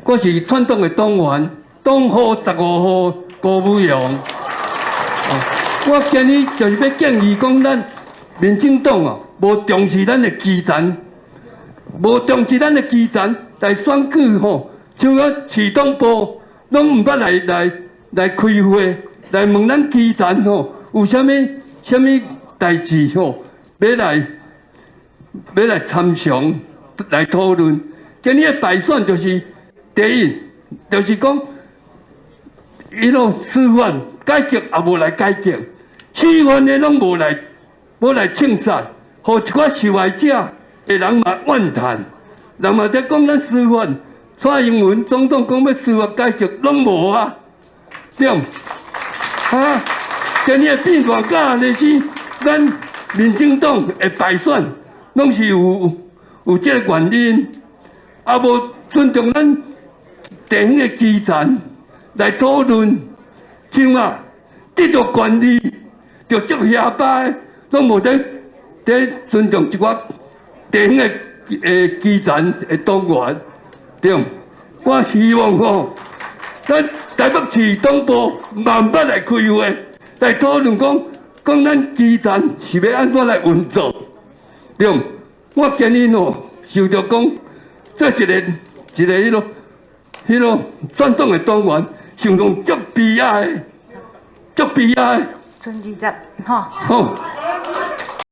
我是傳統的黨員，黨號15號郭武雄。我今日就是欲建議講，咱民進黨哦，無重視咱的基層，無重視咱的基層來選舉吼，像講市黨部攏毋捌來開會，來問咱基層吼有啥物啥物代誌吼，欲來參詳來討論。今日的敗選就是第一，就是講伊囉司法改革也無來改革，司法的攏無來清殺，予一寡受害者的人嘛怨嘆，人嘛佇講咱司法，蔡英文總統講欲司法改革，攏無啊，對毋？啊，今日變大甲按呢是咱民進黨的敗選，攏是有這个原因，也無尊重咱地方的基層來討論，像啊，得著權利就足遐巴的，攏無佇尊重一寡地方的基層的黨員，對毋？我希望吼，咱台北市黨部慢慢來開會，來討論講講咱基層是欲按怎來運作，對毋？我今日吼受著講，做一个彼个傳統的黨員，想講足悲哀，足悲哀。剩20吼。好。